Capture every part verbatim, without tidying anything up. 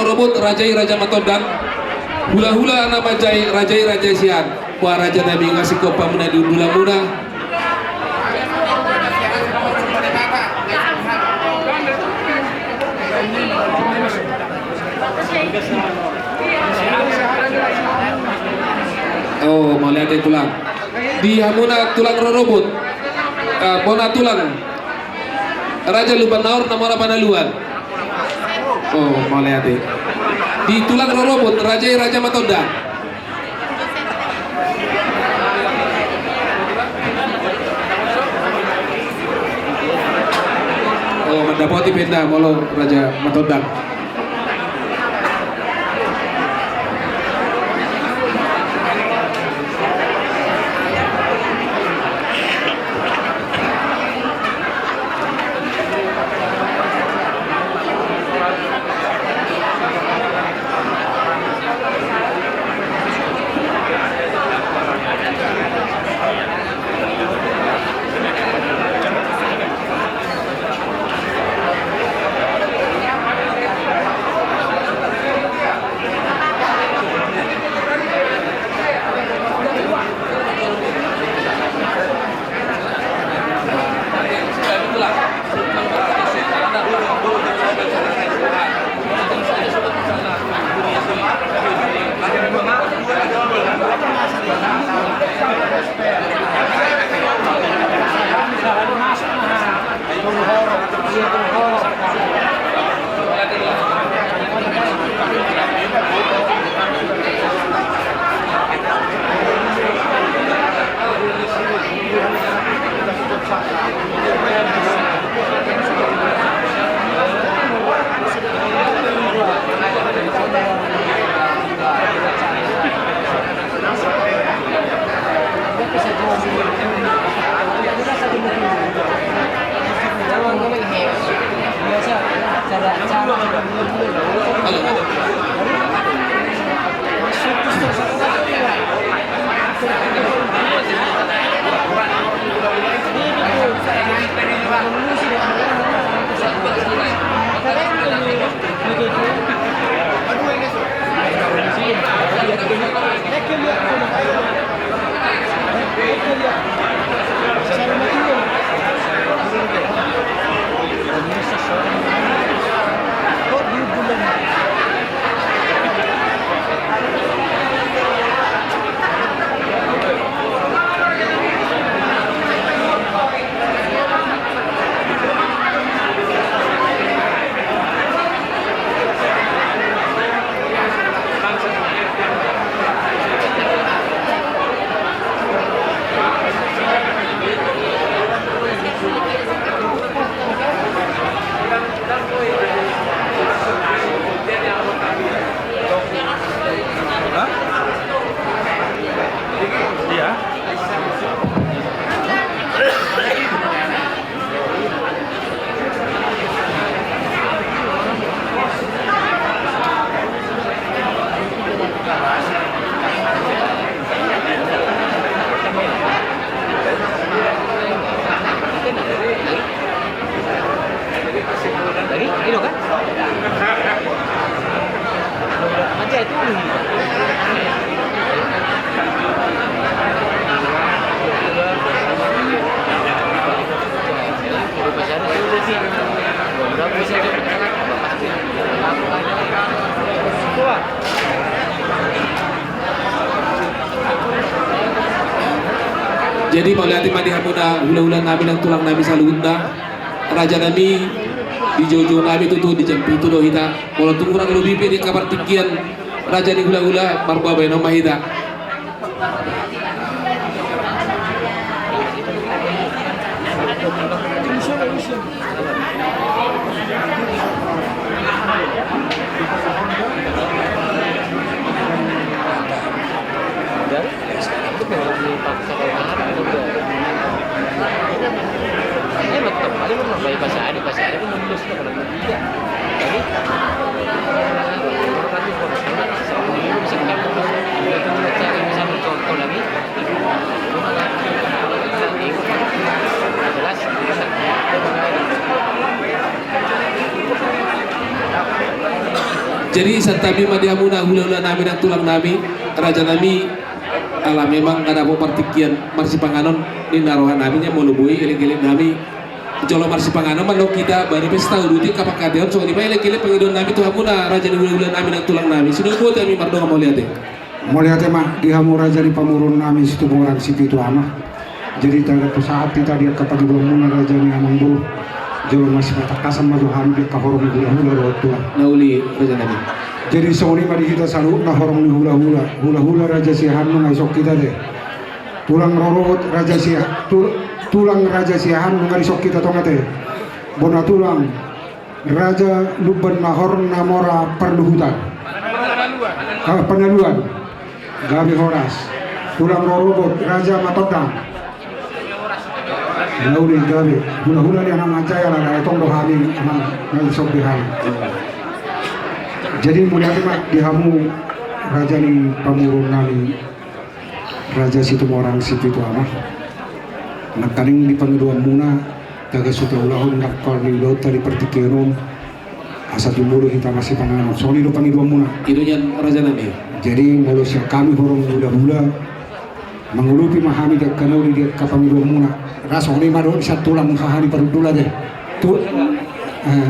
Rorobot, raja i Raja Matondang. Hulahula na manjae, raja i Raja Sian. Boha raja nami, nga singkop hamuna di hundulanmuna. O, mauliate tulang. Di hamuna tulang rorobot. Eh, bona tulang. Raja Lumban Nahor na mora panaluan. O, mauliate. Di tulang rorobot, raja i Raja Matondang. O, mandapoti pe inna molo Raja Matondang. Jadi mauliate ma di hamuna hulahula nami nang tulang nami saluhutna. Raja nami, di joujou nami tutu di jam pitu do hita. Molo tung hurang lobi pe di angka partingkian raja ni hulahula, marboa bahenon ma hita. Jadi santabi ma di hamuna hulahula nami nang tulang nami, raja nami, ala memang nga dapot partingkian marsipanganon ninna roha nami, nian molo boi elek-elek nami jolo marsipanganon mandok hita baru pesta uduti angka panghataion. Songon i ma elek-elek pangidoan nami tu hamuna raja ni hulahula nami nang tulang nami, sidobot hami mardongan mauliate. Mauliate ma di hamu raja ni pamoruon nami Situmorang Sipitu Ama. Jadi tapasahat hita di angka pangidoanmuna raja ni amangboru. Jolo masipatangkasan ma jo hami di angka horong ni hulahula dohot tulang. Na uli raja nami. Jadi songon i ma di hita saluhutna horong ni hulahula. Hulahula Raja Siahaan nunga dison hita ate. Tulang rorobot Raja Siahaan, tul-, tulang Raja Siahaan nunga dison hita tong ate. Bona tulang Raja Lumban Nahor na mora parluhutan. Ah, Panaluan. Gabe horas. Tulang rorobot Raja Matondang. Na uli gabe. Hulahula ni Anang Anjaya, ala na tong do hami Anang na sombi hami. Jadi mauliate ma di hamu raja ni pamoruon nami. Raja Situmorang Sipitu Ama. Nangkaning di pangidoanmuna, tagan so taulahon nangkok ni ulaonta di partingkian on, asa tumundalhon hita marsipanganon. Songon i do pangidoanmuna. I do nian raja nami. Jadi molo sian hami horong ni hulahula mangulupi ma hami di angka na uli di angka pangidoanmuna. Ra songon i ma dohot sian tulang haha ni parhundul ate. Tu, eh,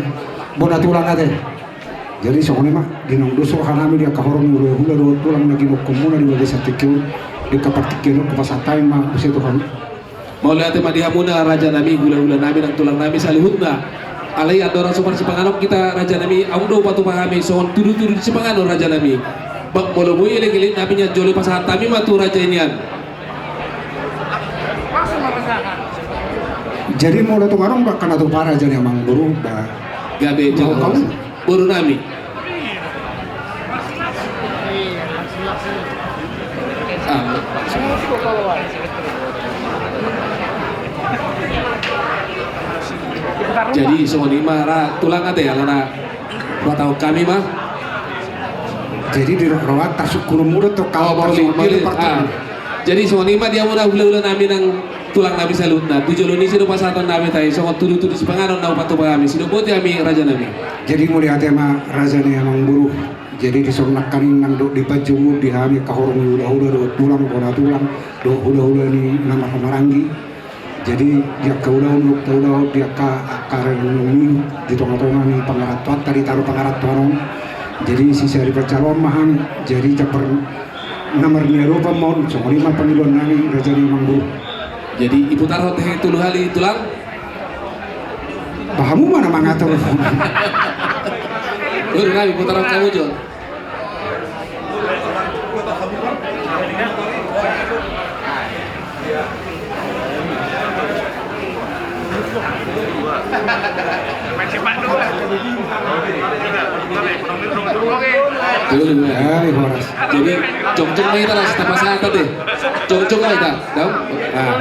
bona tulang ate. Jadi songon i ma, di naung dos roha nami di angka horong ni hulahula dohot tulang na ginokhonmuna di bagasan tingki on, di angka partingkian on, hupasahat hami ma muse tu hamu. Mauliate ma di hamuna raja nami, hulahula nami nang tulang nami saluhutna. Alai andorang so marsipanganon hita raja nami, adong do hupatupa hami songon tudutudu ni sipanganon raja nami. Ba molo boi elek-elek nami nian jolo pasahat hami ma tu raja i nian. Jadi molo tung adong do angka na tupa raja ni amangboru, ba. Gabe, jolo. Boru nami. Ah. Jadi songon i ma ra tulang ate, ala na huhatahon hami ma. Jadi di roha tarsungkun mudar tu kau. Oh, mauliate, mauliate. Ah. Jadi songon i ma di hamuna hulahula nami nang tulang nami saluhutna. Tu jolo ni i do pasahaton nami ate, songon tudutudu sipanganon na hupatupa hami, sidobot hami raja nami. Jadi mauliate ma raja ni amangboru. Jadi dison nangkaning nang dok dipanjou di hami angka horong ni hulahula dohot tulang, bona tulang dohot hulahula ni na marhahamaranggi. Jadi di angka ulaon na taulahon di angka, angka renungan i di tongatonga ni pangarantoanta di tano pangarantoan on. Jadi sisari panjaloan ma hami. Jadi jambar na marniadopan ma on, songon i ma pangidoan nami raja ni amangboru. Jadi diputarhon hami tolu hali tulang. Ba hamu ma na mangatur. Boru nami, putarhon hamu jo. Jadi jongjong ma hita las tapasahat ate. Jongjong ma hita. Dao. Ah.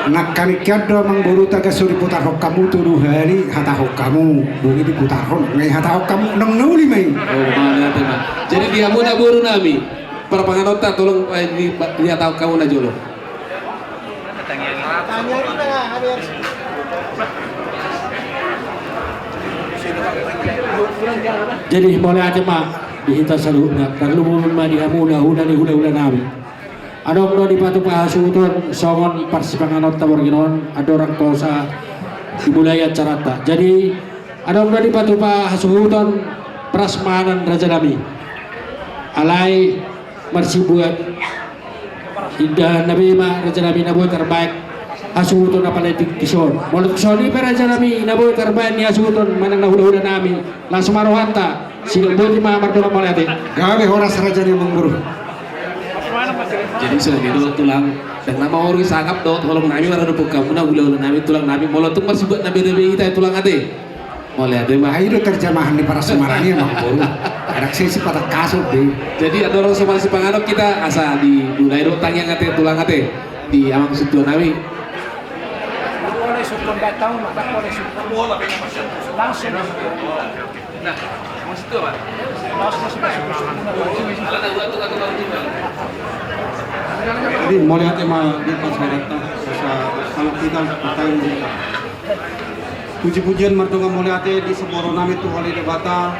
Nangkaning hian do amangboru, tagan so diputarhon hamu tolu hali, hatahon hamu, dung i diputarhon, nunga dihatahon hamu, naung na uli ma i. Oh, mauliate ma. Jadi di hamuna boru nami, parpanganonta tolong, eh, di, dihatahon hamu na jolo. Jadi mauliate ma di hita saluhutna, tarlumobi ma di hamuna, hula ni hulahula nami. Adong do dipatupa hasuhuton songon parsipanganonta borngin on, andorang tosa dimulai acaranta. Jadi adong do dipatupa hasuhuton prasmanan raja nami. Alai marsibuat indahan na be ma raja nami na boi tarbaen hasuhuton na panetik dison. Molo songon i pe raja nami na boi tarbaen ni hasuhuton manang na hulahula nami, las ma rohanta. Sidok boti ma mardongan mauliate. Gabe horas raja ni amangboru. Jadi songon i do tulang, dang na mauri sangap dohot holong nami maradophon hamuna hulahula nami tulang nami, molo tung marsibuat na bere be hita tulang ate. Mauliate ma. Ai do terjemahan ni parasmanan i amangboru. Adong sesi patangkason be. Jadi andorang so marsipanganon hita asa dimulai do tangiang ate tulang ate. Di amang sintua nami. Langsung. Jadi mauliate ma di pasahaton, asa, asa kita, kita ini. Puji-pujian mardongan mauliate disombuhon nami tu Ho ale Debata,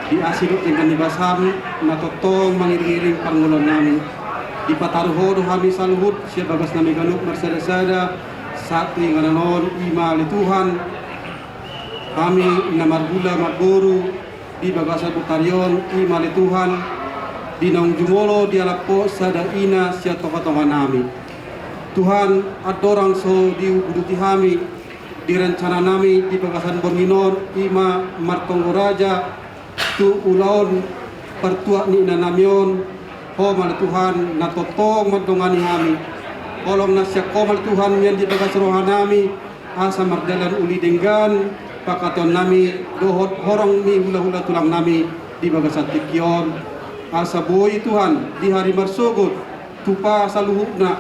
di asi dohot denggan ni basaM, na tongtong mangiring-iring parngoluon nami. Dipataru Ho do hami saluhut, sian bagas nami ganup marsada-sada, sahat tu inganan on, i ma ale Tuhan, hami na marhula marboru, di bagasan botari on, i ma ale Tuhan, di naung jumolo dialap Ho sada ina sian tonga-tonga nami. Tuhan, andorang so diuduti hami, di rencana nami, di bagasan borngin on, i ma martonggo raja, tu ulaon partuat ni ina nami on, Ho ma ale Tuhan, na tongtong mandongani hami. Holong na sian Ho ma ale Tuhan, mian di bagas roha nami, asa mardalan uli denggan, pangkataion nami, dohot horong ni hula-hula tulang nami, di bagasan tingki on. Asa boi Tuhan, di ari marsogot, tupa saluhutna,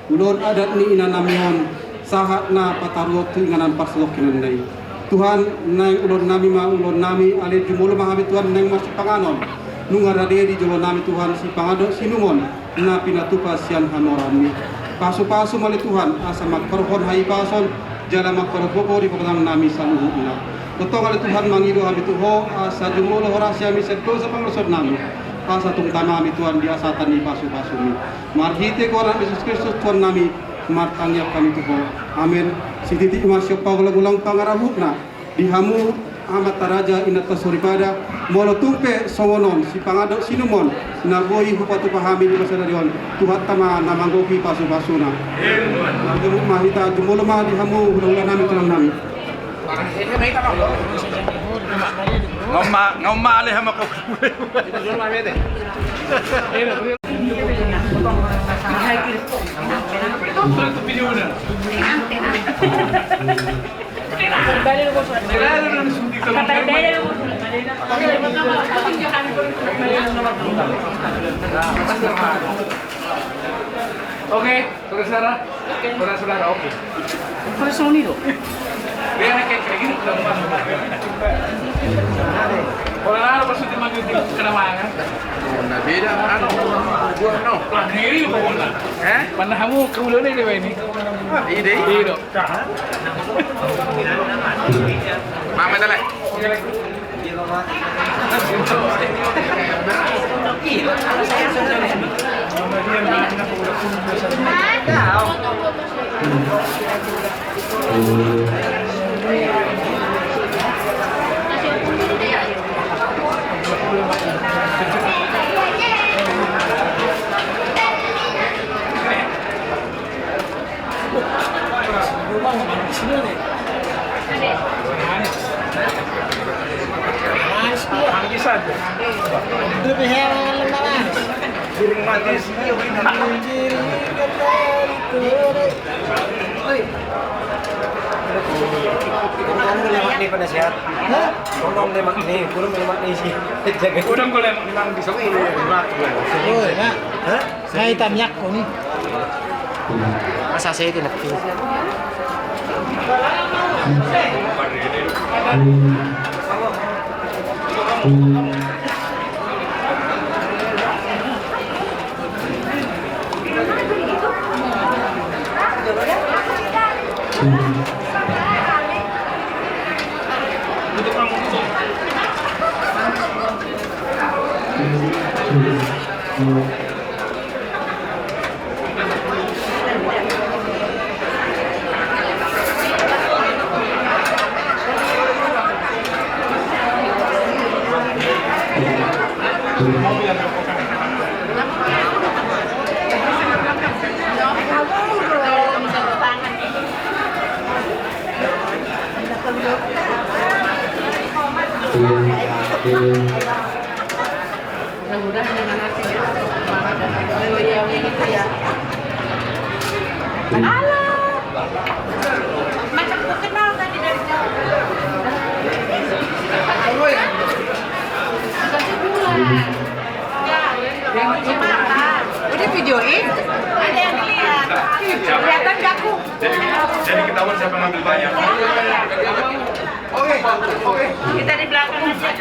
ulaon adat ni ina nami on, sahat na pataruhon tu inganan parsatongkinan na i. Tuhan, naeng ulaon nami ma, ulaon nami, ale jumolo ma hami Tuhan, naeng marsipanganon. Nunga rade di jolo nami Tuhan, sipanganon dohot siinumon, na pinatupa sian hamoraonmi. Pasu-pasu ma ale Tuhan, asa mangkorhon hahipason, jala mangkorhon gogo di pamatang nami saluhutna. Tongtong ale Tuhan mangido hami tu Ho, asa jumolo horasi hami sian dosa pangalaosion nami. Asa tung tama hami Tuhan di hasahatan ni pasu-pasumi. Marhite goar ni Jesus Kristus Tuhan nami, martangiang hami tu Ho. Amen. Sititi ma sian pangula-ulang pangarahutna. Di hamu amanta raja, inanta soripada, molo tung pe songon on, sipanganon dohot siinumon, na boi hupatupa hami di masa sadari on, Tuhanta ma na manggohi pasu-pasuna. Jumolo ma hita, jumolo ma di hamu hula-hula nami, tulang nami. Nga umma, nga umma ale hama kau. Oke, saudara-saudara. Oke. Saudara-saudara, oke. Kalau song ni lo. Biar kayak, kayak gini, udah pas. Kalau ada pas itu maju, kena mana? Oh, na beda, anu, gua, no. Lah, ini pokoknya. Eh? Mana kamu ke ulu nih, ini? Ah, ide. Ide. Mama, dale. Kurang lemak nih, penasehat. Hah? Kurang lemak nih, kurang lemak nih sih. Jaga. Kurang lemak nih, bisa kurang lemak. Oh, ya. Hah? Saya hitam yak kok nih. Masa saya itu nanti. Mudah-mudahan dengan hati ya. Alah. Macam ku kenal tadi dari jauh. Kasih pulang. Ya, yang pertama. Udah videoin? Ada yang lihat. Kelihatan gak aku? Jadi, jadi ketahuan siapa ngambil banyak. Oke, oke. Kita di belakang aja.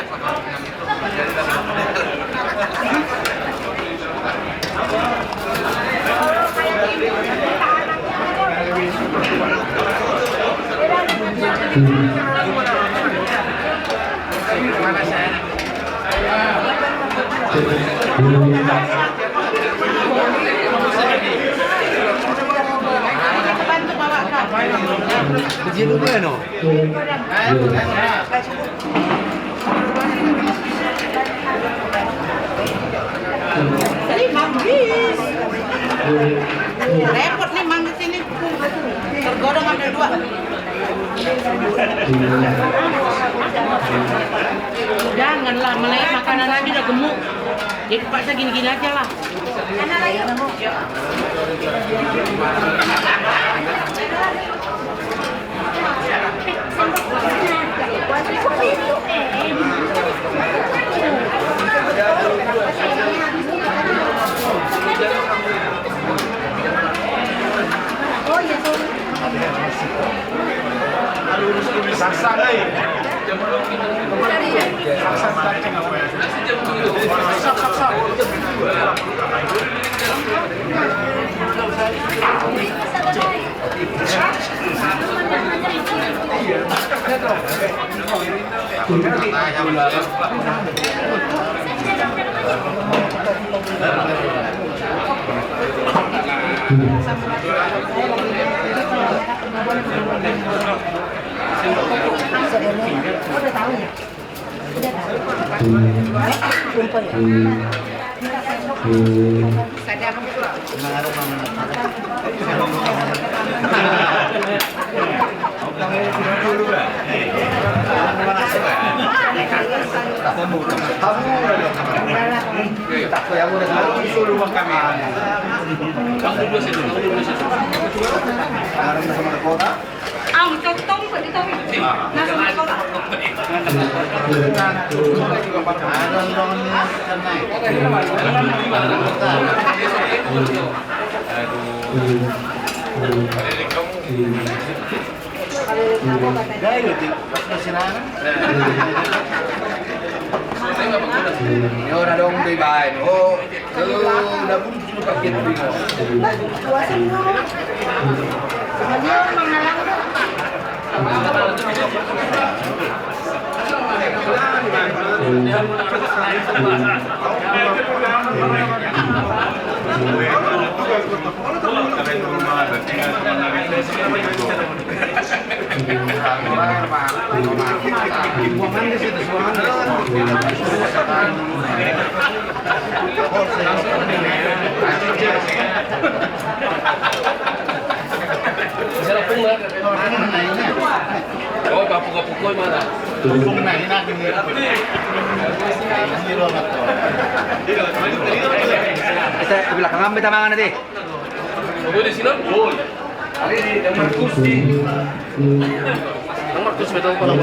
Repot nih, Mang, di sini. Tergodong ada dua. Janganlah, melihat makanan aja udah gemuk. Jadi paksa gini-gini aja lah. Ni ora dong do ibaen. Oh, na buduk julu paket. Oh, papuka-puka mana? Kita belakang ambil tamangan nanti. Boleh sini, boleh. Ada di Markus di. Markus betul kalau.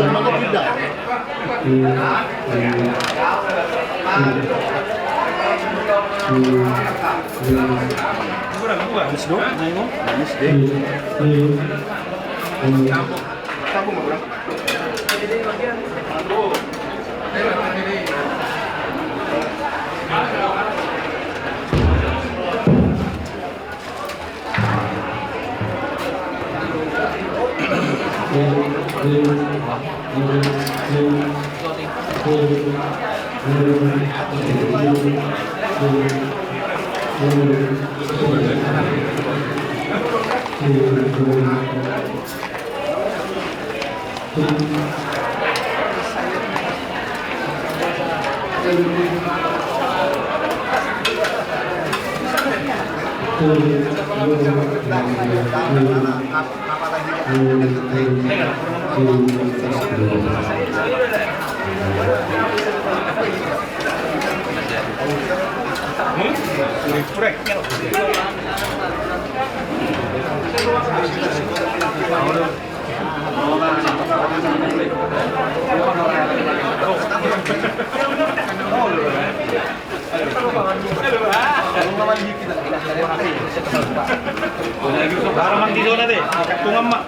Manis dong, manis deh. Kampung, kampung. Bara mandi zona deh, tungan ma.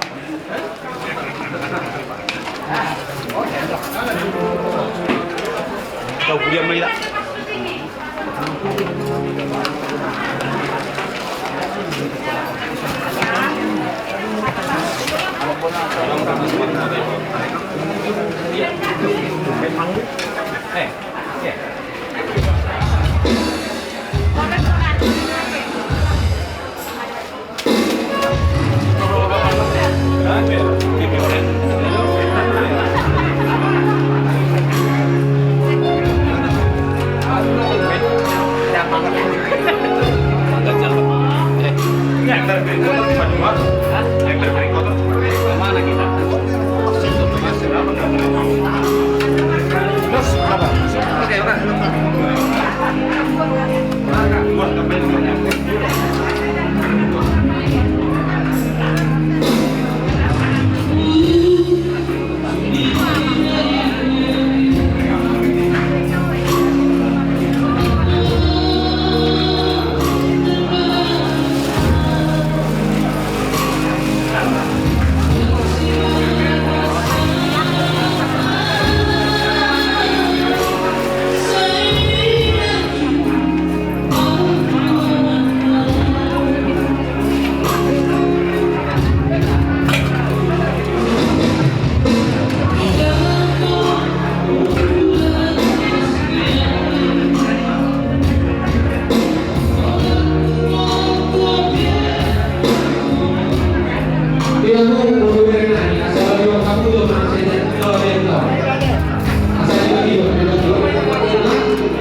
Kau kuliah mai dah.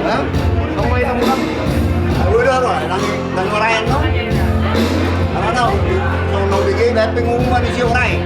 Hah? Kamu mau hitam hitam? Ah, udah, Bang. Nang, nang orang yang no. Karena tahu, kalau mau bikin, tapi ngomong manusia orang.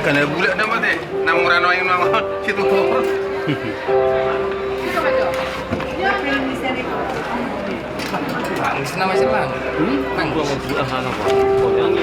Kana bulak nama te, na mura noing nama situ. Nang, di sana masih lang. Hmm? Nang. Gua mau buat sana, Pak.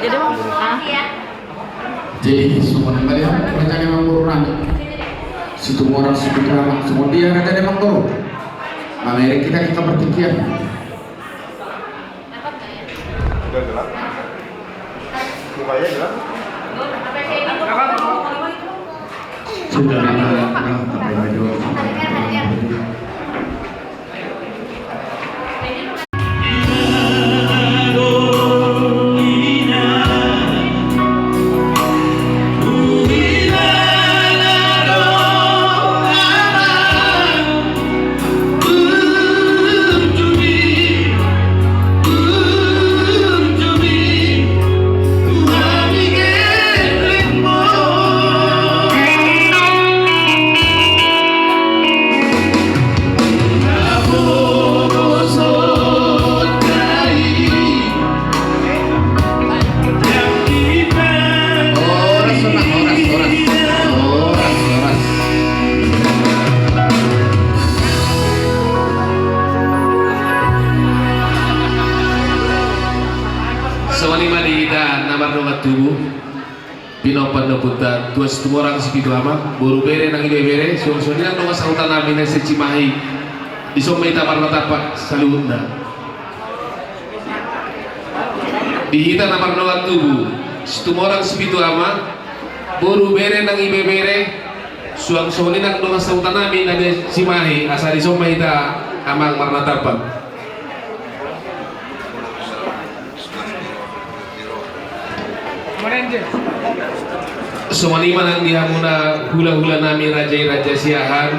Jadi, ah. Jadi, songon i ma di hamu raja ni amangboru nami. Situmorang Sipitu Ama, songon dia raja ni amangboru. Mamereng hita di angka partingkian. Sudah gelap. Mukanya gelap. Sudah gelap. Horas, horas, horas, horas. Horas, horas. Songon i ma di hita na mardongan tubu. Pinompar ni ompunta Tuan Situmorang Sipitu Ama, boru bere nang ibebere, suang songon i nang dongan sahuta nami na sian Cimahi, dison ma hita marnatampak saluhutna. Di hita na mardongan tubu, Situmorang Sipitu Ama, boru bere nang ibebere, suang songon i nang dongan sahuta nami na di Cimahi, asa dison ma hita amang marnatampak. Songon i ma nang di hamuna hulahula nami raja i Raja Siahaan,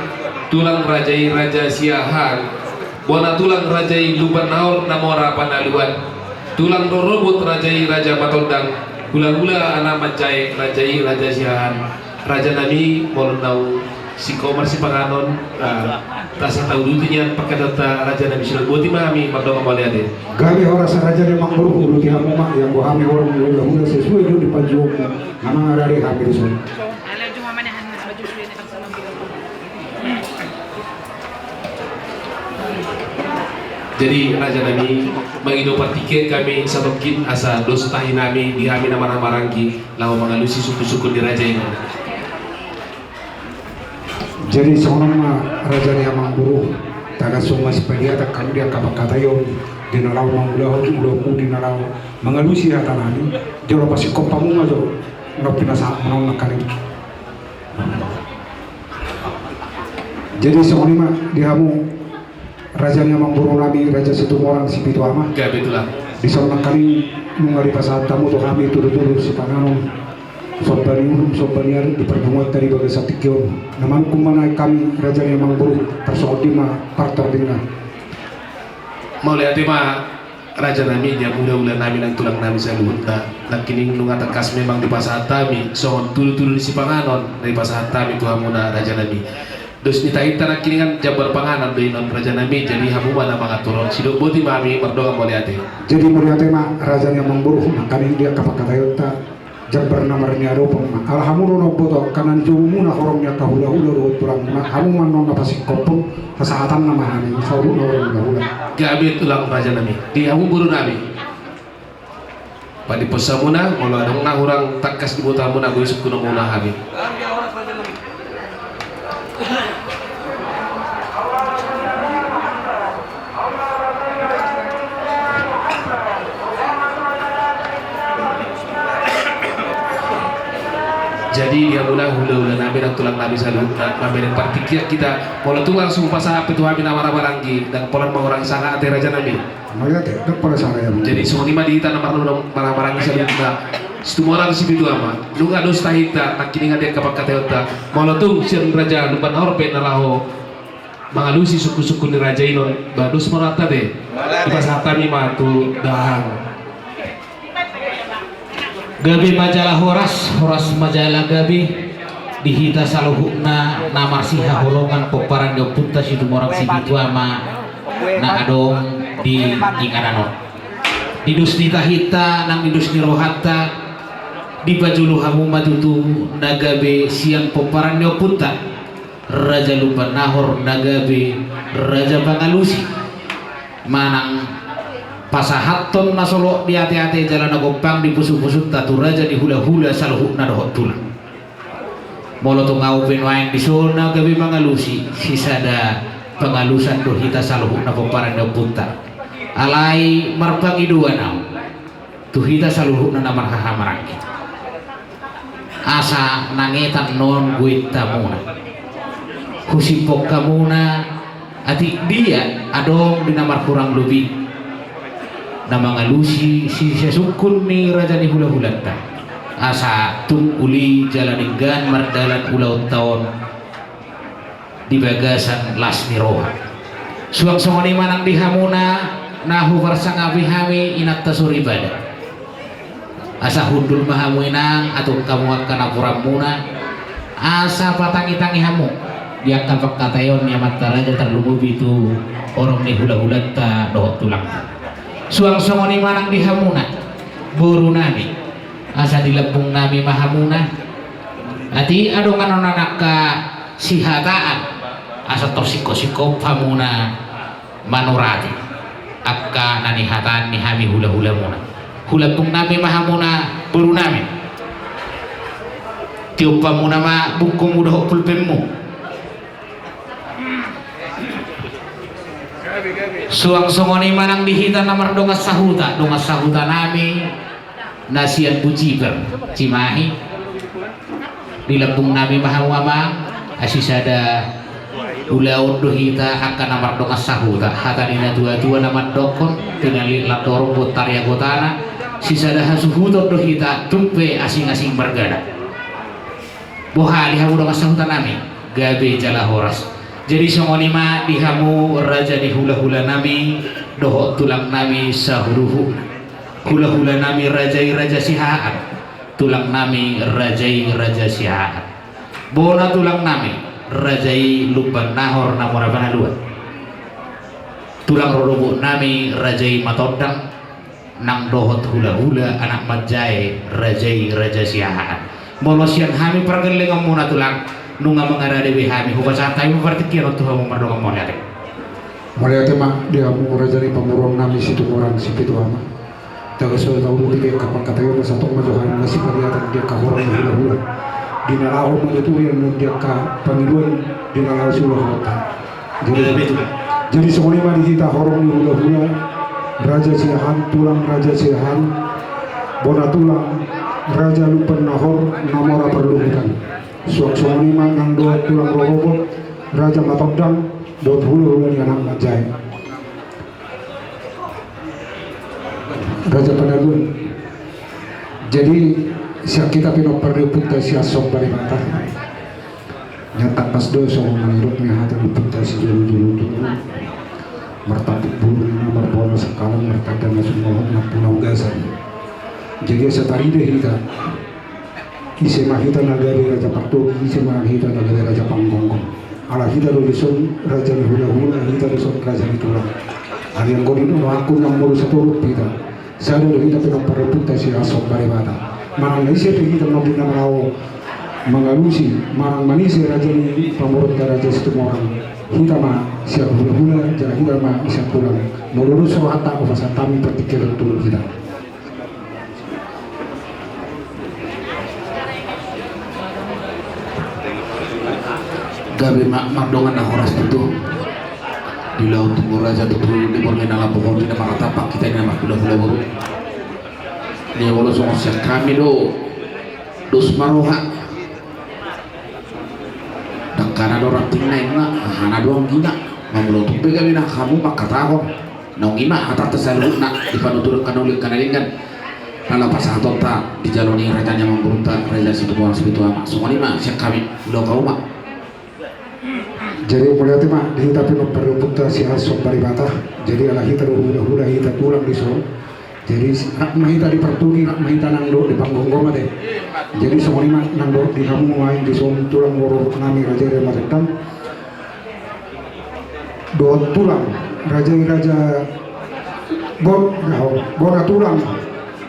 tulang raja i Raja Siahaan, bona tulang raja i Lumban Nahor na mora panaluan, tulang rorobot raja i Raja Matondang, hulahula anak manjae raja i Raja Siahaan. Raja nami, molo naung singkop marsipanganon, ah, tasa tauduti nian pangkataionta raja nami, sidok boti ma hami mardongan mauliate. Gabe horas raja ni amangboru, uduti hamu ma, ianggo hami horong ni hulahula sesuai do di panjouonmu na mangarade hami dison. Jadi raja nami, mangido partingkian hami satongkin asa dos tahi nami di hami na marhahamaranggi laho mangalusi sungkunsungkun ni raja i. Jadi songon on ma raja ni amangboru, tagan songon sipadiatan hami di angka pangkataion, di na laho mangulahon ulaonmu, di na laho mangalusi hata nami, jolo pasingkop hamu ma jo na pinasahat muna on nangkaning. Jadi songon i ma di hamu raja ni amangboru nami Raja Situmorang Sipitu Ama. Gabe tulang. Dison nangkaning nunga dipasahat hamu tu hami tudutudu sipanganon, somba ni uhum, somba ni ari di parpunguanta di bagasan tingki on. Na manungkun ma nai hami raja ni amangboru, tarsongon dia ma partordingna. Mauliate ma raja nami, di hamu hulahula nami nang tulang nami saluhutna. Nangkining nunga tangkas memang dipasahat hami songon tudutudu ni sipanganon na dipasahat hami tu hamuna raja nami. Dos ni tahinta nangkiningan jambar panganon do i non raja nami, jadi hamu ma na mangatur on, sidok boti ma hami mardongan mauliate. Jadi mauliate ma raja ni amangboru, nangkaning di angka pangkataionta jambar na marniadopan ma. Ala hamu do na umboto angka na nijou muna horong ni angka hulahula dohot tulangmuna, hamu ma non na pasingkophon, pasahatanna ma hami saluhutna horong ni hulahula. Gabe tulang raja nami, di hamu boru nami. Padiposa muna, molo adong na hurang tangkas diboto hamuna, boi sungkun hamuna hami. Jadi di hamuna hulahula nami nang tulang nami saluhutna, mamereng partingkian hita, molo tung langsung pasahat pe tu hami na marhahamaranggi, ndang pola mangurangi sanga ate raja nami. Mauliate, ndang pola sanga i. Jadi songon i ma di hita na marhahamaranggi saluhutna, Situmorang Sipitu Ama, nunga dos tahinta nangkiningan di angka pangkataionta, molo tung sian Raja Lumban Nahor pe na laho mangalusi sungkunsungkun ni raja i non, ba dos ma rohanta ate. Dipasahat hami ma tu dahahang. Gabe ma jala horas, horas ma jala gabe di hita saluhutna na marsihaholongan pomparan ni ompunta Situmorang Sipitu Ama na adong di inganan on. Di dos ni tahinta nang di dos ni rohanta, dipajolo hamu ma tutu na gabe sian pomparan ni ompunta Raja Lumban Nahor na gabe raja pangalusi manang pasahathon na solot di ateate jala na gompang di pusupusunta tu raja ni hulahula saluhutna dohot tulang. Molo tung ahu pe nuaeng dison na gabe mangalusi, sisada pangalusan do hita saluhutna pomparan ni ompunta. Alai marpangidoan ahu tu hita saluhutna na marhahamaranggi, asa nangetan non goit hamuna. Husiphon hamuna atik dia adong di na marhurang lobi na mangalusi sisasungkun ni raja ni hulahulanta, asa tung uli jala denggan mardalan ulaonta on di bagasan las ni roha. Suang songon i ma nang di hamuna na huparsangapi hami inanta soripada. Asa hundul ma hamu inang, atung hamu angka napuranmuna, asa patangitangi hamu di angka pangkataion ni amanta raja, tarlumobi tu horong ni hulahulanta dohot tulangta. Suang songon i ma nang di hamuna borunami, asa di lambungnami ma hamuna. Atik adong annon angka sihataan, asa tor singkop-singkop hamuna manurati angka na nihataan ni hami hulahulamuna. Hulambungnami ma hamuna borunami. Tiop hamuna ma bungkumu dohot pulpenmu. Suang songon i ma nang di hita na mardongan sahuta, dongan sahutanami na sian Bujibar, Cimahi. Di lambungnami ma hamu amang, asi sada ulaon do hita angka na mardongan sahuta. Hata ni natuatua na mandokkon, tinallik landorong bontari agotana, sisada hasuhuton do hita tung pe asingasing margana. Boha di hamu dongan sahutanami, gabe jala horas. Jadi songon i ma di hamu raja ni hulahulanami dohot tulangnami sahuruhutna. Hulahulanami raja i Raja Sihahaan, tulangnami raja i Raja Sihahaan. Bona tulangnami raja i Lumban Nahor na mora Panaluan. Tulang rorobotnami raja i Matondang, nang dohot hulahula anak manjae raja i Raja Sihahaan. Molo sian hami pargellengonmuna tulang, nunga mangarade be hami, hupasahat hami partingkian on tu hamu mardongan mauliate. Mauliate ma di hamu raja ni pamoruonnami Situmorang Sipitu Ama. Taga so tahu di angka pangkataion, satongkin ma jo hami na sipariatan di angka horong ni hulahula. Di na laho manuturi annon di angka pangidoan di na laho siulaonta. Jadi, jadi songon i ma di hita horong ni hulahula, Raja Siahaan, tulang Raja Siahaan, bona tulang Raja Lumban Nahor na mora Parluhutan. Suang songon i ma nang dohot tulang rorobot Raja Matondang dohot hulahula ni anak manjae Raja Panaluan. Jadi sian hita pinompar ni ompunta Siahaan Somba Debata. Nyata pas do songon manirot ni hata ni ompunta sijolojolo tu martambuk bulung na marbola sangkalan martanda na sumahut na puna ugasan. Jadi asa tarida hita. Ise ma hita na gabe raja partogi, ise ma hita na gabe raja panggomgom. Ala hita do dison raja ni hulahula, hita dison raja ni tulang. Alai anggo di nuaengku na molo satorup hita, sada do hita pinompar ni ompunta Siahaan Somba Debata. Manang na ise pe hita na bina marawo mangalusi manang manise raja ni pamoruonta Raja Situmorang, hita ma sian hulahula jala hita ma sian tulang. Molo dos rohanta, hupasahat hami partingkian on tu hita. Gabe ma mardongan na horas tutu. Di laut tu raja tutu di borngin na lampok on di na maratapak hita ni na marhulahula boru. Ni olo songon sian hami do dos ma roha. Dangkana do ranting na inna, hahana do anggina. Mamulotong pe gabe na hamu mangkatahon. Naung i ma hatanta saluhutna di panuturan angka na uli angka na denggan. Ala pasahatonta di jalo ni raja ni amangborunta Raja Situmorang Sipitu Ama. Songon i ma sian hami, ulaon hamu ma. Jadi mauliate ma di hita pinompar ni ompunta Siahaan Somba Debata. Jadi ala hita do hulahula, hita tulang dison. Jadi rap ma hita di partogi, rap ma hita nang dohot di panggomgom ate. Jadi songon i ma nang dohot di hamu nuaeng dison tulang rorobotnami raja i Raja Matondang dohot tulang raja i Raja Bon, bona tulang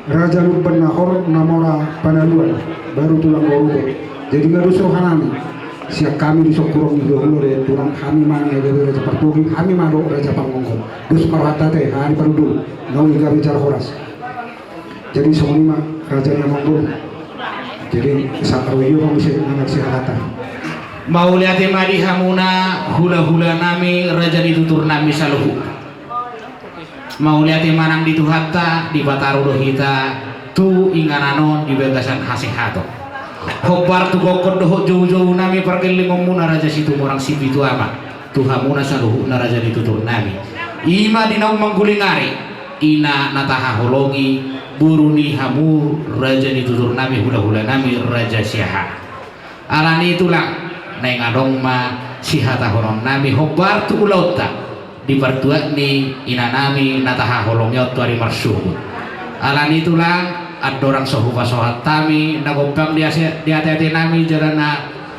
Raja Lumban Nahor na mora Panaluan, baru tulang rorobot. Jadi nga dos rohanami. Sian hami di songkuru ni hulahula dohot tulang, hami ma na gabe raja partogi, hami ma dohot raja pargonggom. Dos ma rohanta ate, hami parhundul, nauli gabe jala horas. Jadi songon i ma raja ni amangboru. Jadi sahat ro i ma muse anak si halata. Mauliate ma di hamuna hulahula nami, raja ni tutur nami saluhut. Mauliate ma nang di Tuhanta, dipataru do hita tu inganan on di bagasan hasehaton. Hombar tu gokhon dohot joujou nami pargellengonmuna Raja Situmorang Sipitu Ama, tu hamuna saluhutna raja ni tutur nami. I ma di naung mangguling ari, ina na tahaholongi, boru ni hamu raja ni tutur nami, hulahula nami, Raja Siahaan. Alani i tulang, naeng adong ma sihatahononnami hombar tu ulaonta di partuat ni inanami na tahaholongi on tu ari marsogot. Alani i tulang, andorang so hupasahat hami na gombang di ase-, di ateatenami jala na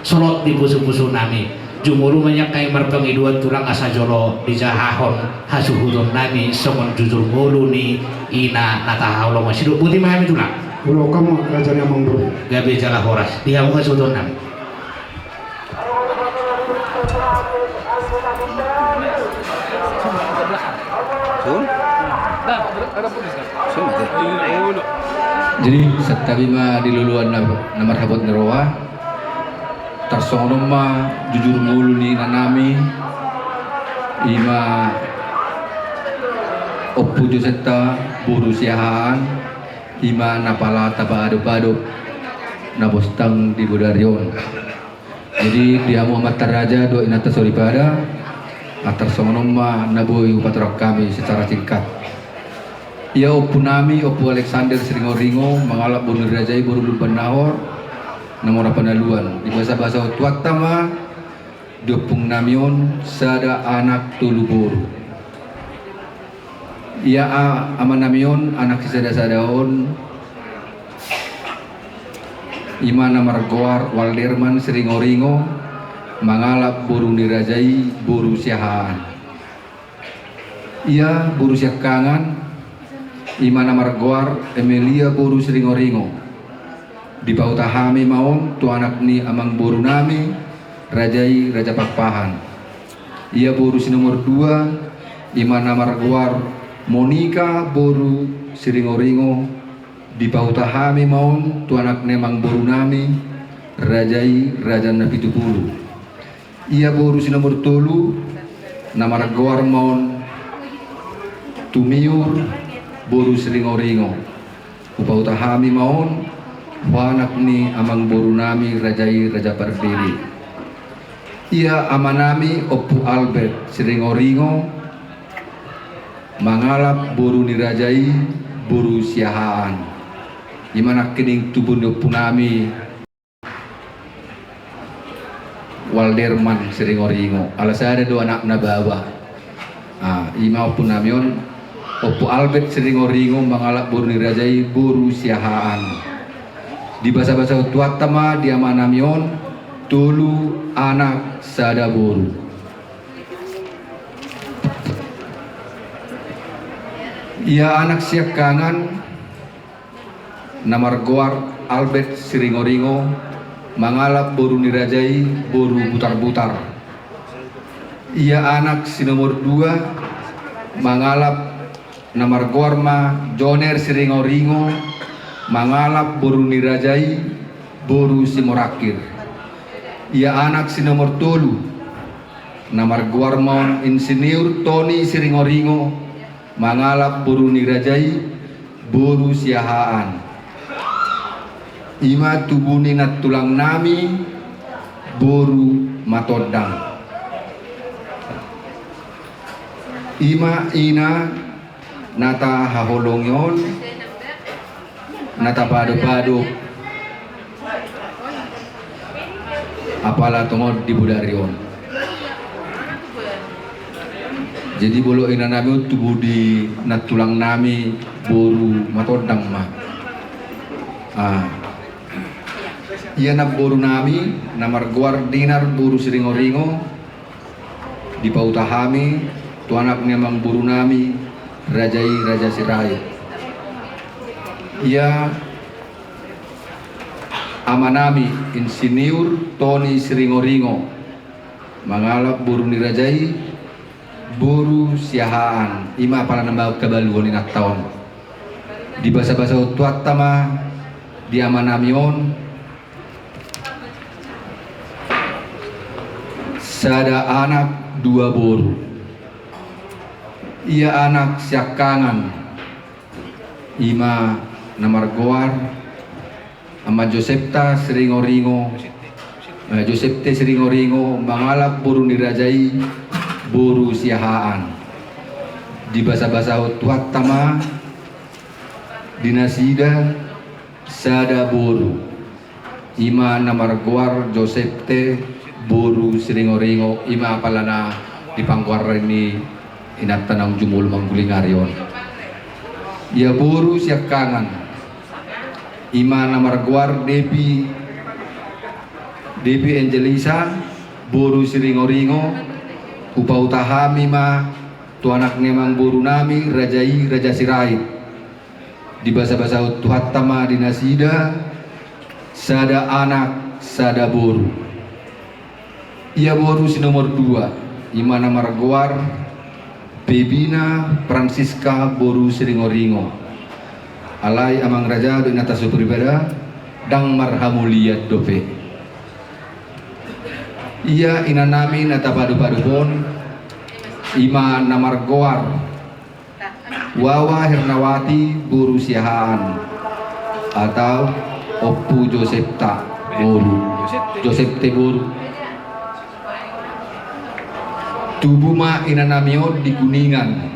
solot di pusupusunami. Jumolo ma nian hami marpangidoan tulang asa jolo dijahahon hasuhutonnami songon jujur ngolu ni ina na tahaholongi on. Sidok boti ma hami tulang. Molo hamu raja ni amangboru. Gabe jala horas. Di hamu hasuhutonnami. Sun? Sun, ate. Jadi santabi ma di loloan na, na marhabot ni roha. Tarsongon on ma jujur ngolu ni inanami, i ma Ompu Josetta boru Siahaan, i ma na pala tapaadop-adop na bostang di bodari on. Jadi di hamu amanta raja dohot inanta soripada, tarsongon on ma na boi hupatorang hami secara singkat. Ia ompunami, Ompu Alexander Siringoringo, mangalap boru ni raja i boru Lumban Nahor, na mora Panaluan. Di basabasa on tu hita ma, di ompungnami on sada anak tolu boru. Ia a-, amanami on, anak sisadasada on, i ma na margoar Walderman Siringoringo, mangalap boru ni raja i boru Siahaan. Ia boru siangkangan, i ma na margoar Emelia boru Siringoringo. Dipahuta hami ma on tu anak ni amangborunami, raja i Raja Pakpahan. Ia boru si nomor dua, i ma na margoar Monika boru Siringoringo. Dipahuta hami ma on tu anak ni amangborunami, raja i Raja Napitupulu. Ia boru si nomor tolu, na margoar ma on Tumiur boru Siringoringo. Hupahuta hami ma on tu anak ni amangborunami, raja i Raja Pardede. Ia amanami Ompu Albert Siringoringo, mangalap boru ni raja i boru Siahaan. I ma nangkining tubu ni ompunami Walderman Siringoringo, ala sada do anakna baoa. Ah, i ma ompunami on, Ompu Albert Siringoringo, mangalap boru ni raja i boru Siahaan. Di basabasa on tu hita ma di amanami on, tolu anak sada boru. Ia anak siangkangan, na margoar Albert Siringoringo, mangalap boru ni raja i boru Butarbutar. Ia anak si nomor dua, mangalap, na margoar ma Joner Siringoringo, mangalap boru ni raja i boru Simorangkir. Ia anak si nomor tolu, na margoar ma on Insinyur Toni Siringoringo, mangalap boru ni raja i boru Siahaan. I ma tubu ni nantulangnami boru Matondang. I ma ina na tahaholongi on, na tapaadop-adop apala tongon di bodari on. Jadi molo inanami on tubu di nantulangnami boru Matondang ma. Ah. Ia namborunami na margoar Dinar boru Siringoringo, dipahuta hami tu anak ni amangborunami, raja i Raja Sirait. Ia Amanami Insinyur Toni Siringoringo, mangalap boru ni raja i, boru Siahaan, i ma apala na mangkabaluhon inanta on. Dibasabasahon Tuhanta ma di amanami on sada anak dua boru. Ia anak siangkangan, i ma na margoar Ama Josepta Siringoringo, eh, Josepte Siringoringo, mangalap boru ni raja i, boru Siahaan. Dibasabasahon Tuhanta ma di nasida sada boru, i ma na margoar Josepte boru Siringoringo, i ma apala na di panggoaran ni inanta naung jumolo mangguling ari on. Ia boru siangkangan, i ma na margoar Devi, Devi Angelisa boru Siringoringo, hupahuta hami ma tu anak ni amangborunami raja i, Raja Sirait. Dibasabasahon Tuhanta ma di nasida sada anak sada boru. Ia boru si nomor dua, i ma na margoar Pebina Francisca boru Siringoringo. Alai amang raja dohot inanta soripada, ndang marhamulian dope. Ia inanami na tapadopadop on, i ma na margoar Wawa Hernawati boru Siahaan atau Ompu Josepta boru, Josepte boru. Tubu ma inanami on di Kuningan,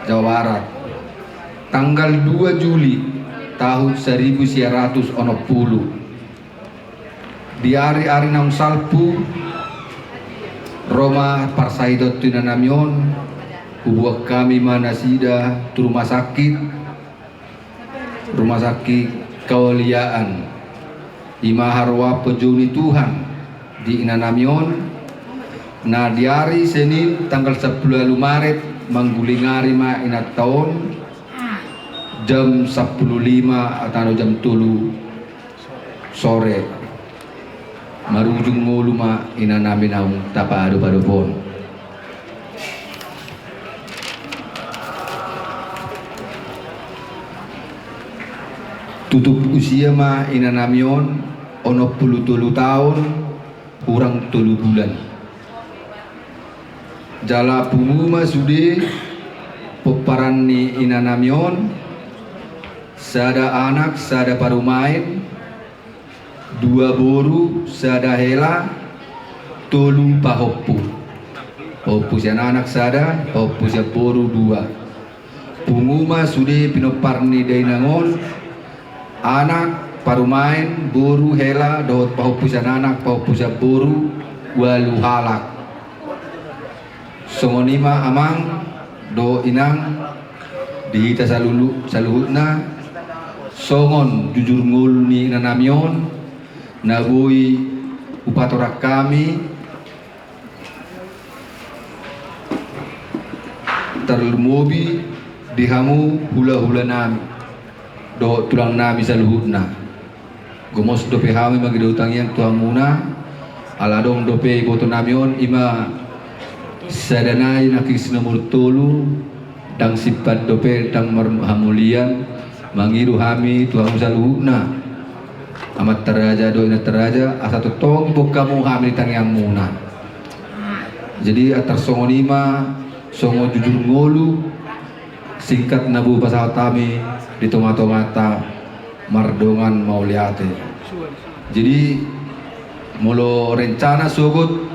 Jawa Barat, tanggal dua Juli tahun saribu sia ratus onom pulu. Di ari-ari naung salpu, ro ma parsahiton tu inanami on, huboan hami ma nasida tu rumah sakit, rumah sakit Kawaliaan. I ma haroa pajou ni Tuhan di inanami on. Na di ari Senin tanggal sampulu ualu Maret mangguling ari ma inanta on jam sampulu lima atau jam tolu sore. Marujung ngolu ma inanami naung tapadopadop on. Tutup usia ma inanami on onom pulu tolu taon hurang tolu bulan. Jala pungu ma sude pomparan ni inanami on, sada anak sada parumaen, dua boru sada hela, tolu pahompu. Pahompu sian anak sada, pahompu sian boru dua. Pungu ma sude pinompar ni dainang on, anak, parumaen, boru, hela dohot pahompu sian anak pahompu sian boru, ualu halak. Songon i ma amang dohot inang, di hita salulu-, saluhutna, songon jujur ngolu ni inanami on na boi hupatorang hami, tarlumobi di hamu hulahulanami dohot tulangnami saluhutna. Gomos dope hami mangido tangiang tu hamuna, ala adong dope ibotonami on, i ma sada nai nangkin si nomor tolu, ndang simpan dope, ndang marhamulian, mangido hami tu hamu saluhutna, amanta raja dohot inanta raja, asa tongtong iboan hamu hami di tangiangmuna. Jadi antar songon i ma, songon jujur ngolu, singkat na boi hupasahat hami di tongatonganta mardongan mauliate. Jadi molo rencana sogot,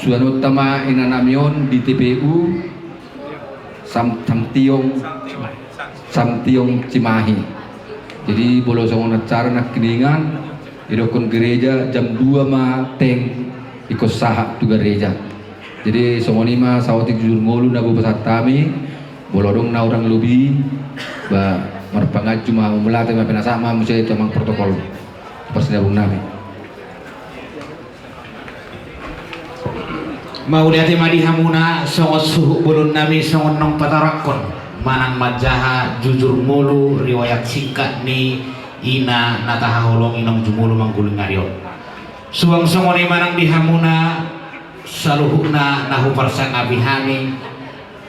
suanonta ma inanami on di T P U Sam-, Samtiong, Samtiong Cimahi. Jadi molo songon acara nangkiningan, didokkon gereja jam dua ma teng ingkon sahat tu gereja. Jadi songon i ma saotik jujur ngolu na boi hupasahat hami. Molo adong na hurang lobi, ba, marpanganju ma, mauliate ma, pinasahat ma muse tu amang protokol parsinabungan nami. Mauliate ma di hamuna, songon suhut bolon nami songon naung patorangkon, manang manjaha jujur ngolu riwayat singkat ni Ina na tahaholongi naung jumolo mangguling ari on. Suang songon i ma nang di hamuna saluhutna na huparsangapi hami,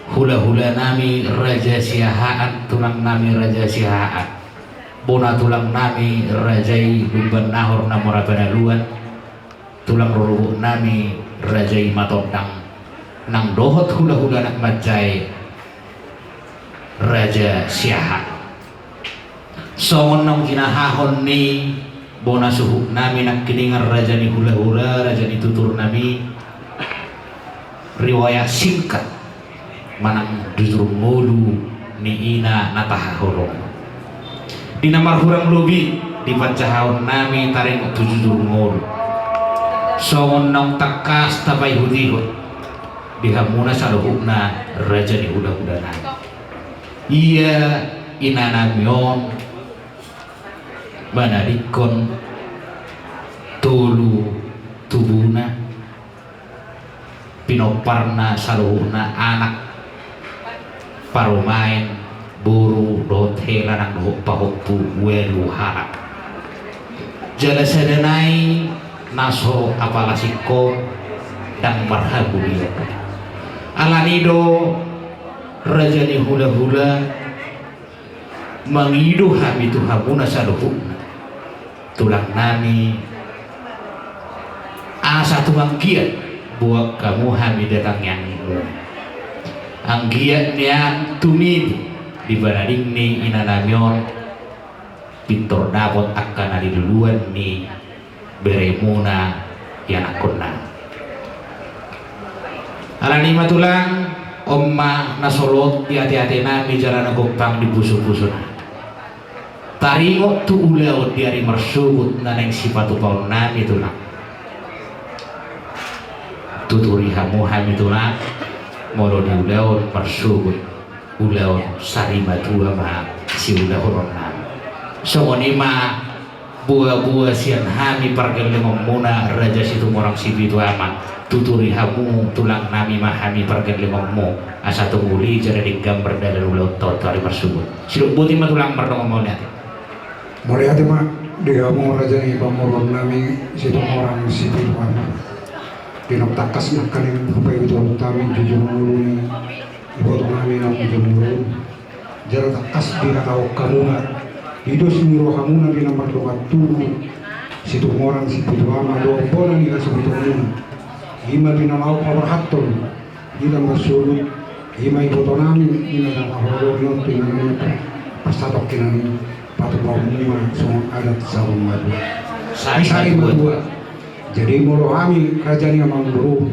hula-hula nami Raja Siahaan, tulang nami Raja Siahaan, bona tulang nami Raja i Lumban Nahor na mora panaluan, tulang rorobot nami Raja i Matondang, nang dohot hula-hula anak manjae Raja Siahaan. Songon naung jinahahon ni bona suhut nami nangkiningan, raja ni hula-hula, raja ni tutur nami, riwayat singkat manang jujur ngolu ni ina na tahaholongi. Di na marhurang lobi di panjahaon nami taringot tu jujur ngolu. Songon naung tangkas tapaihut-ihut di hamuna saluhutna raja ni hula-hula nami. Ia ina nami on manadingkon tolu tubuna, pinomparna saluhutna anak, parumaen, boru dohot hela nang dohot pahompu, ualu halak. Jala sada nai na so apala singkop, ndang marhamulian. Alani do raja ni hula-hula, mangido hami tu hamuna saluhutna tulang nami, asa tung anggiat boan hamu hami datangi anggiat, anggiat nian tumibu di panading ni ina nami on, pintor dapot angka na niluluan ni beremuna ianakkonna. Alani i ma tulang, on ma na solot di ate-ate nami jala na gompang di pusu-pusu nami. Taringot tu ulaon di ari marsogot na naeng sipatupaon nami tulang, tuturi hamu hami tulang, molo di ulaon marsogot, ulaon sari matua ma siulahonon nami. Songon i ma boa-boa sian hami pargellengonmuna Raja Situmorang Sipitu Ama, tuturi hamu tulang nami ma hami pargellengonmu, asa tung uli jala denggan mardalan ulaonta tu ari marsogot. Sidok boti ma tulang, mardongan mauliate. Mauliate ma di hamu raja ni pamoruon nami Situmorang Sipitu Ama. Di naung tangkas nangkaning hupaihut-ihut hami jujur ngolu ni iboto nami naung jumolo on. Jala tangkas dihatahon hamuna di dos ni rohamuna di na mardongan tubu Situmorang Sipitu Ama dohot bona ni hasuhutonmuna. I ma di na laho paborhathon di na marsogot, i ma iboto nami di na tahaholongi on tu inanami, parsatongkinan i, patupaonmu ma songon adat saur matua. Sari matua. Jadi molo hami raja ni amangboru,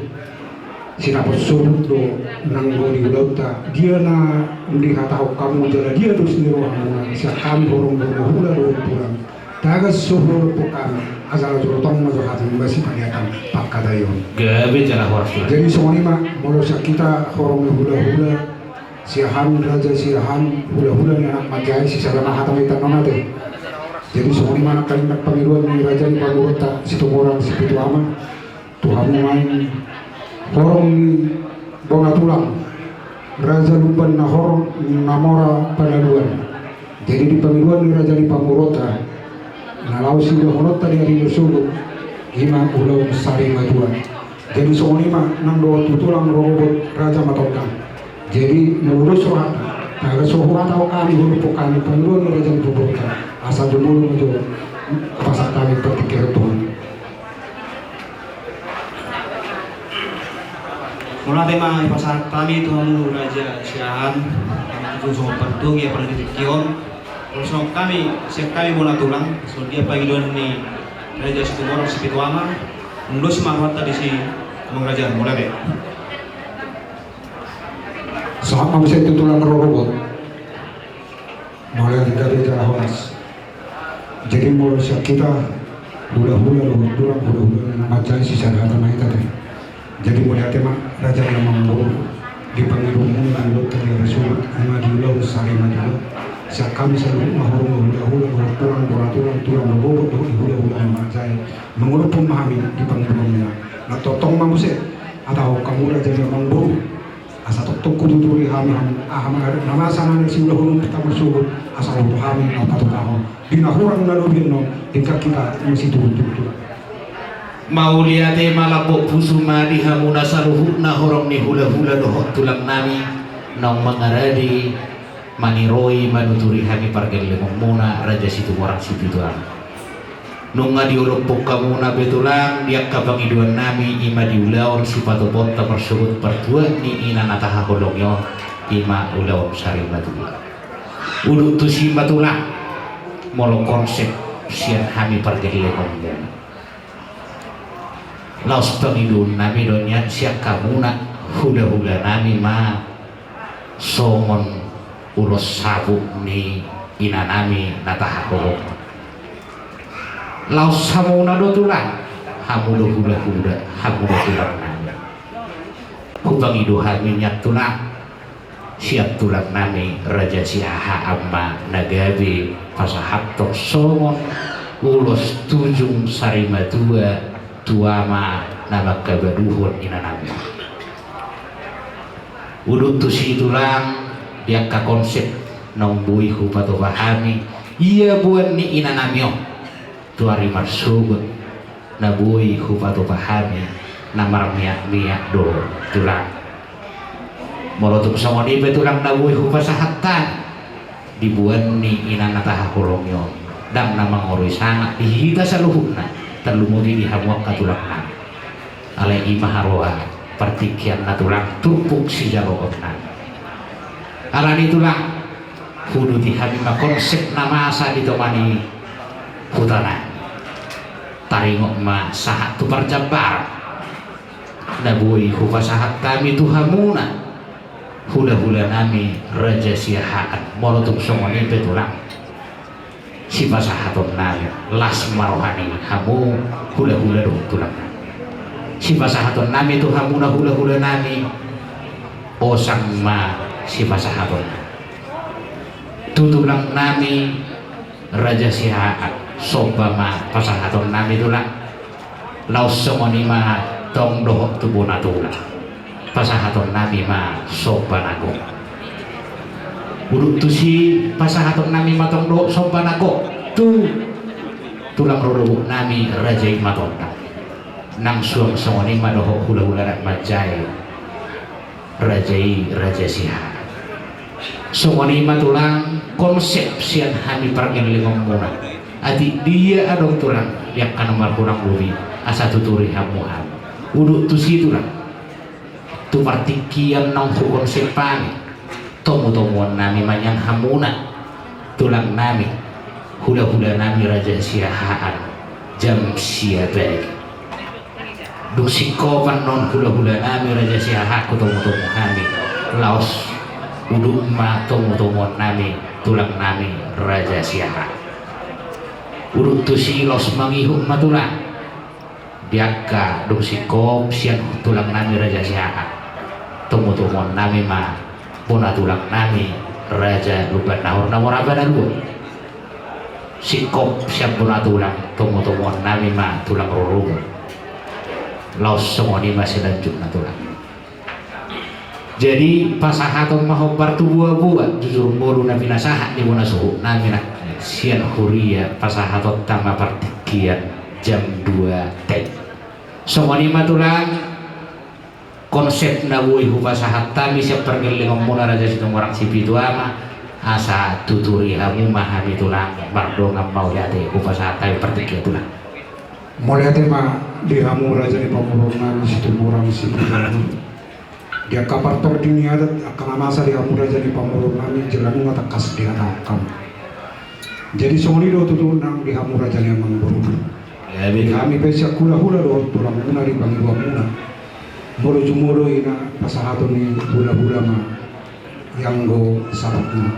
sinapot sogot do nanggo di ulaonta, dia na dihatahon hamu jala dia dos ni rohamuna, sian hami horong hula-hula dohot tulang, tagan so hurompok hami, asa jolo tong ma jo hami masipaneakan pangkataion. Gabe jala horas. Jadi songon i ma, molo sian hita horong ni hula-hula Siahaan, Raja Siahaan, hula-hula ni anak manjae, sisada ma hata ma i, tangkas ma ate. Jadi songon i ma nangkaning pangidoan ni raja ni pamoruonta Situmorang Sipitu Ama tu hamu ma i, horong ni bona tulang, Raja Lumban Nahor na mora panaluan. Jadi di pangidoan ni raja ni pamoruonta, na laho siulahononta di ari marsogot, i ma ulaon sari matua. Jadi songon i ma nang dohot tu tulang rorobot Raja Matondang. Jadi molo dos rohanta, tagan so huhatahon hami, hurompok hami pangidoan ni raja ni pamoruonta, asa jumolo ma jo pasahat hami partingkian tu hamu. Mauliate ma hupasahat hami tu hamu Raja Siahaan, tu songon partugi apala di tingki on. Molo songon hami, sian hami bona tulang, songon dia pangidoan ni Raja Situmorang Sipitu Ama, nunga dos ma rohanta disi, amang raja, mauliate. Sahat ma muse tu tulang rorobot. Mauliate, gabe jala horas. Jadi molo sian hita hula-hula dohot tulang, hula-hula na manjae, sisada hata ma hita ate. Jadi mauliate ma raja ni amangboru, di pangidoanmuna di ulaonta di ari marsogot, i ma di ulaon sari matua. Sian hami saluhutna horong ni hula-hula dohot tulang, bona tulang, tulang rorobot dohot di hula-hula na manjae, mangurupi ma hami di pangidoanmuna. Na tongtong ma muse, hatahon hamu raja ni amangboru, asa tongtong hututuri hami, hami, aha ma na masa na naeng siulahononta marsogot, asa huboto hami na patupahon. Di na hurang na lobi annon, denggan hita masiturunturon. Mauliate ma lambok pusu ma di hamuna saluhutna horong ni hulahula dohot tulang nami, naung mangarade, maniroi, manuturi hami pargellengonmuna Raja Situmorang Sipitu Ama. Nunga diolophon hamuna be tulang di angka pangidoan nami, i ma di ulaon sipatupaonta marsogot partuat ni ina na tahaholongi on, i ma ulaon sari matua. Udut tusi ma tulang, molo konsep sian hami pargellengonmuna, laos pangidoan nami do nian sian hamuna hulahula nami ma songon ulos saput ni ina nami na tahaholongi on. Laos hamuna do tulang, hamu do hulahula, hamu do tulang nami. Hupangido hami nian tulang, sian tulang nami Raja Siahaan ma na gabe pasahathon songon ulos tujung sari matua tu ama na mangkabaduhon ina nami. Udut tusi tulang, di angka konsep naung boi hupatupa hami ia boan ni ina nami on tu ari marsogot, na boi hupatupa hami na marmiakmiak do tulang. Molo tung songon i pe tulang na boi hupasahat hami di boan ni ina na tahaholongi on, ndang na mangorui sangap di hita saluhutna, tarlumobi di hamu angka tulang nami. Alai i ma haroa partingkian na tulang, turpuk sijaloon nami. Alani tulang, huuduti hami ma konsep na masa di tonga ni huta nami. Taringot ma sahat tu parjambaran na boi hupasahat hami tu hamuna hulahula nami Raja Siahaan. Molo tung songon i pe tulang, sipasahaton nami, las ma roha ni hamu hulahula dohot tulang nami. Sipasahaton nami tu hamuna hulahula nami, osang ma sipasahaton nami tu tulang nami Raja Siahaan, somba ma pasahaton nami tulang. Laos songon i ma tong dohot tu bona tulang, pasahaton nami ma somba na gok. Udut tusi, pasahaton nami ma tong dohot somba na gok tu tulang rorobot nami Raja i Matondang. Nang suang songon i ma dohot hulahula na manjae raja i, Raja Siahaan. Songon i ma tulang konsep sian hami pargellengonmuna. Atik dia adong tulang di angka na marhurang lobi, asa tuturi hamu hami. Udut tusi tulang, tu partingkian naung hukonsep hami, tomutomuon nami ma nian hamuna tulang nami, hulahula nami Raja Siahaan, jam sia pagi. Dung singkop annon hulahula nami Raja Siahaan hutomutomu hami, laos udut ma tomutomuon nami tulang nami Raja Siahaan. Udut tusi, laos mangihut ma tulang, di angka dung singkop sian tulang nami Raja Siahaan, tomutomuon nami ma bona tulang nami Raja Lumban Nahor na mora ba na dua. Singkop sian bona tulang, tomutomuon nami ma tulang rorobot. Laos songon i ma silanjutna tulang. Jadi pasahaton ma hombar tu boaboa, jujur ngolu na pinasahat ni bona suhut nami na sian huria, pasahatonta ma partingkian jam dua teng. Songon i ma tulang konsep na boi hupasahat hami sian pargellengonmuna Raja Situmorang Sipitu Ama, asa tuturi hamu ma hami tulang mardongan mauliate hupasahat hami partingkian tulang. Mauliate ma di hamu raja ni pamoruon nami Situmorang Sipitu Ama. Di angka partondi ni adat, angka na masa di hamu raja ni pamoruon nami, jala nunga tangkas dihatahon hamu. Jadi songon i do tutu nang di hamu raja ni amangboru. Di hami pe sian hulahula dohot tulangmuna di pangidoanmuna, molo jumolo i na pasahaton ni hulahula ma ianggo saputna.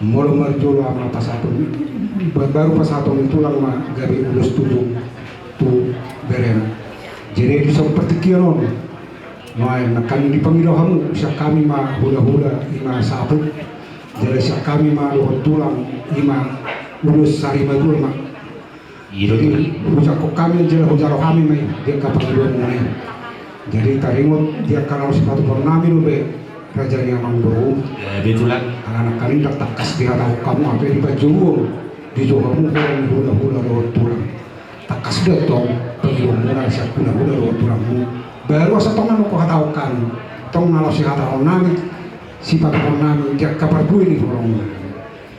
Molo marjolo ama pasahaton, ba-, baru pasahaton ni tulang ma gabe ulos tujung tu berena. Jadi di son partingkian on, nuaeng nangkaning dipangido hamu sian hami ma hulahula i ma saput, jala sian hami ma dohot tulang i ma ulos sari matua ma. Jadi hujangkon hami jala hujalo hami ma i di angka pangidoanmuna i. Jadi taringot di angka na sipatupaon nami do be raja ni amangboru. Ala nangkaning ndang tangkas dihatahon hamu hape di panjouon. Di jo hamu holan ni hulahula dohot tulang. Tangkas do tong pangidoanmuna sian hulahula dohot tulangmu. Baru asa tong na nunga huhatahon hami, tong na laos sihatahononnami, sipatupaonnami di angka parbue ni holong.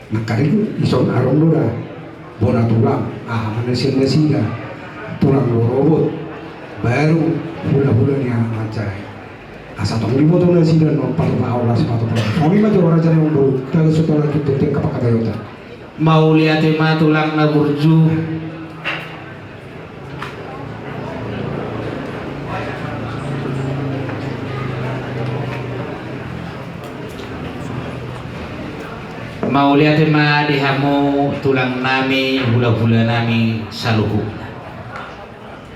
Nangkaning dison adong do da bona tulang, aha ma na sian nasida, tulang rorobot, baru hulahula ni anak mansai. Asa tong diboto nasida na patupahon las patupahon. Songon i ma jo raja ni ompu, taga suta lanjut tu tiang kapakabayotan. Mauliate ma tulang na burju. Mauliate ma di hamu tulang nami, hulahula nami saluhutna.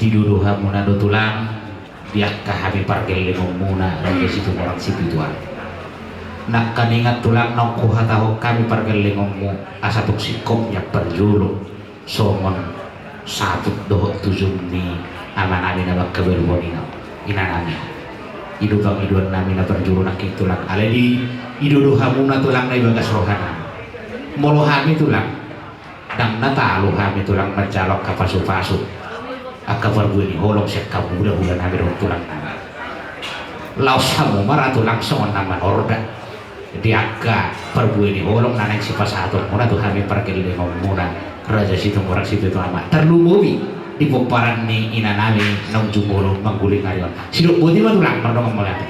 Dido do hamuna do tulang, di angka hami pargellengonmuna, Raja Situmorang Sipitu Ama. Nangkaningan tulang naung huhatahon hami pargellengonmu, asa tung singkop nian parjolo, songon saput dohot tujung ni amanami na mangkabalu on, ina, inanami. I do pangidoannami na parjolo nangkin tulang, alai di, dido do hamuna tulang na di bagas rohanami. Molo hami tulang, ndang na talu hami tulang manjalo angka pasupasu, angka parbue ni holong sian hamu hulahulanami dohot tulangnami. Laos hamu ma ra tulang songon na manorda di angka parbue ni holong na naeng sipasahatonmuna tu hami pargellengonmuna, Raja Situmorang Sipitu Ama, tarlumobi di pomparan ni inanami naung jumolo mangguling ari on. Sidok boti ma tulang, mardongan mauliate.